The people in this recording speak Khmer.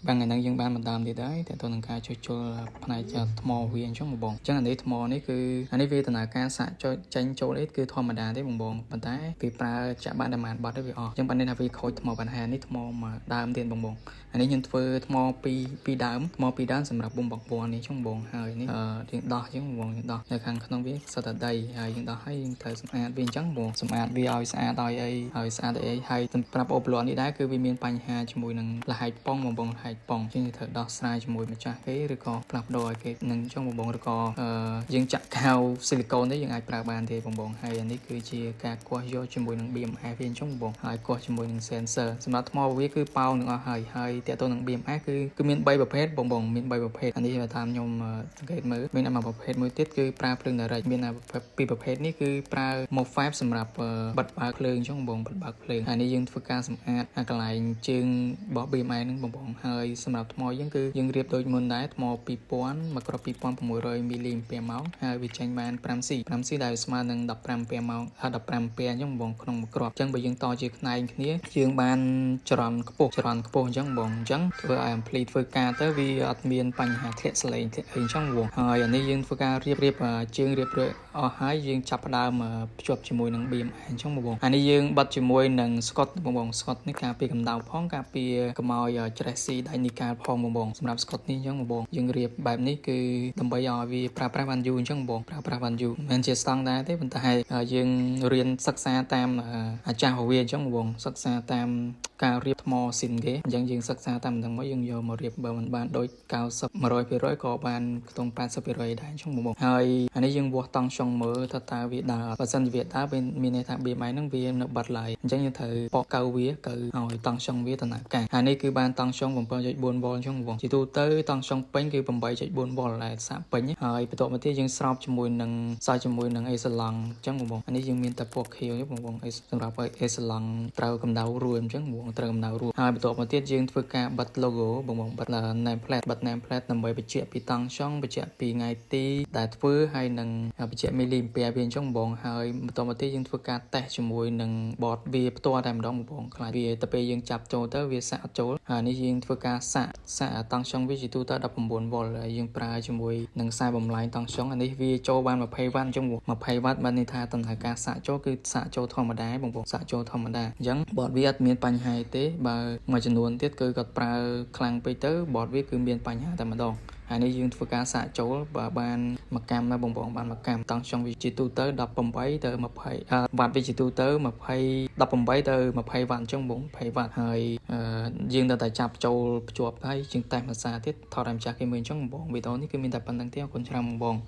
បាទថ្ងៃហ្នឹងយើងបានបន្តទៀតហើយតើតើនឹងការជួសជុលផ្នែកថ្មវាអញ្ចឹងបងបងអញ្ចឹងអានេះថ្មនេះគឺអានេះវាដំណើរការសាកចុចចេញចូលអីគឺធម្មតាទេបងបងប៉ុន្តែវាប្រើចាក់បានតែមួយបាត់ទៅវាអស់អញ្ចឹងបានន័យថាវាខូចថ្មបញ្ហានេះថ្មមួយដើមទៀតបងបងអានេះខ្ញុំធ្វើថ្មពីរពីរដើមថ្មពីរដើមសម្រាប់បំបកពណ៌នេះអញ្ចឹងបងហើយនេះអឺយើងដោះអញ្ចឹងបងយើងដោះនៅខាងក្នុងវាសុទ្ធតែដីហើយយើងដោះហើយយើងត្រូវសម្អាតវាអញ្ចឹងបងសម្អាតវាឲ្យស្អាតឲ្យអីឲ្យស្អាតអីហើយសម្រាប់អូប្លន់នេះដែរគឺវាមានបញ្ហាជាមួយនឹងលហែកប៉ុងបងបងលហែកប៉ុងជាងត្រូវដោះស្រាយជាមួយម្ចាស់គេឬក៏ផ្លាស់ប្ដូរឲ្យគេនឹងអញ្ចឹងបងបងឬក៏អឺយើងចាក់កាវស៊ីលីកូននេះយើងអាចប្រើបានទេបងបងហើយអានេះគឺជាការគាស់យកជាមួយនឹង BMS វាអញ្ចឹងបងបងហើយគាស់ជាមួយនឹង sensor សម្រាប់ថ្មវាគឺប៉ោងទាំងអស់ហើយហើយតើតទៅនឹង BMS គឺគឺមាន3ប្រភេទបងបងមាន3ប្រភេទអានេះតាមខ្ញុំសង្កេតមើលមានមួយប្រភេទមួយទៀតគឺប្រើភ្លើង direct មានពីរប្រភេទនេះគឺប្រើ MOSFET សម្រាប់បិទបើកភ្លើងអញ្ចឹងបងបិទបើកភ្លើងហើយនេះយើងធ្វើការសម្អាតអាកន្លែងជើងរបស់ BMS ហ្នឹងបងបងហើយសម្រាប់ថ្មយើងគឺយើងរៀបដូចមុនដែរថ្ម2000មកគ្រាប់2600មីលីអាំពែម៉ោងហើយវាចេញបាន 5C 5C ដែលស្មើនឹង15អាំពែម៉ោង15អាំពែអញ្ចឹងបងក្នុងមួយគ្រាប់អញ្ចឹងបើយើងតជាផ្នែកគ្នាយើងបានចរន្តខ្ពស់ចរន្តខ្ពស់អញ្ចឹងបងអញ្ចឹងធ្វើឲ្យ ampli ធ្វើការទៅវាអត់មានបញ្ហាធ្លាក់សលេងធ្លាក់អីអញ្ចឹងបងហើយអានេះយើងធ្វើការរៀបរៀបជើងរៀបរៀបអស់ហើយយើងចាប់ផ្ដើមភ្ជាប់ជាមួយនឹង BMS អញ្ចឹងបងអានេះយើងបិទជាមួយនឹង Scotch បងបង Scotch នេះការពារកម្ដៅផងការពារកុំឲ្យច្រេះស៊ីដៃនីកាលផងបងបងសម្រាប់ Scotch នេះអញ្ចឹងបងបងយើងរៀបបែបនេះគឺដើម្បីឲ្យវាប្រើប្រាស់បានយូរអញ្ចឹងបងប្រើប្រាស់បានយូរមិនមែនជាស្តង់ដារទេប៉ុន្តែយើងរៀនសិក្សាតាមអាចារ្យរបស់វាអញ្ចឹងបងសិក្សាតាមការរៀបថ្មស៊ីនគេអញ្ចឹងយើងសិក្សាតាមហ្នឹងមកយើងយកមករៀបបើមិនបានដូច90 100%ក៏បានខ្ទង់80%ដែរអញ្ចឹងបងហើយអានេះយើងវាស់តង់ចង់មើលថាតើវាដើរបើសិនជាវាដើរវាមានន័យថា BMS ហ្នឹងវានៅបាត់ឡើយអញ្ចឹងយើងត្រូវបកកៅវាកៅឲ្យតង់ចង់វាដំណើរការហើយនេះគឺបានតង់ចង់7.4វ៉ុលអញ្ចឹងបងជាទូទៅតង់ចង់ពេញគឺ8.4វ៉ុលដែលសាកពេញហើយបន្ទាប់មកទៀតយើងស្រោបជាមួយនឹងសោយជាមួយនឹងអេសាឡង់អញ្ចឹងបងអានេះយើងមានតែពណ៌ខៀវទេបងបងសម្រាប់ឲ្យអេសាឡង់ត្រូវកម្ដៅរួចអញ្ចឹងបងត្រូវកម្ដៅរួចហើយបន្ទាប់មកទៀតយើងធ្វើការបិទ logo បងបងបិទ name plate បិទ name plate ដើម្បីបញ្ជាក់ពីតង់ចង់បញ្ជាក់ពីថ្ងៃទីដែលធ្វើហើយនឹងបញ្ជាក់មីលីអាំពែវាអញ្ចឹងបងហើយបន្តមកទៀតយើងធ្វើការតេស្តជាមួយនឹង board វាផ្ទាល់តែម្ដងបងខ្លាចវាទៅពេលយើងចាប់ចូលទៅវាសាក់អត់ចូលហើយនេះយើងធ្វើការសាក់សាក់តង់ចង់វាជាទូទៅ19វ៉ុលហើយយើងប្រើជាមួយនឹងខ្សែបំលែងតង់ចង់អានេះវាចូលបាន20វ៉ាត់អញ្ចឹង20វ៉ាត់បានន័យថាដំណើរការសាក់ចូលគឺសាក់ចូលធម្មតាបងបងសាក់ចូលធម្មតាអញ្ចឹង board វាអត់មានបញ្ហាទេបើមួយចំនួនទៀតគឺគាត់ប្រើខ្លាំងពេកទៅ board វាគឺមានបញ្ហាតែម្ដងហើយនេះយើងធ្វើការសាកចូលបើបានមួយកាំណាបងបងបានមួយកាំតង់ចង់វាជាទូទៅ18ទៅ20វ៉ាត់វាជាទូទៅ20 18ទៅ20វ៉ាត់អញ្ចឹងបង20វ៉ាត់ហើយយើងនៅតែចាប់ចូលភ្ជាប់ហើយជាងតេស្តភាសាទៀតថតឲ្យម្ចាស់គេមើលអញ្ចឹងបងវីដេអូនេះគឺមានតែប៉ុណ្្នឹងទេអរគុណច្រើនបងបង។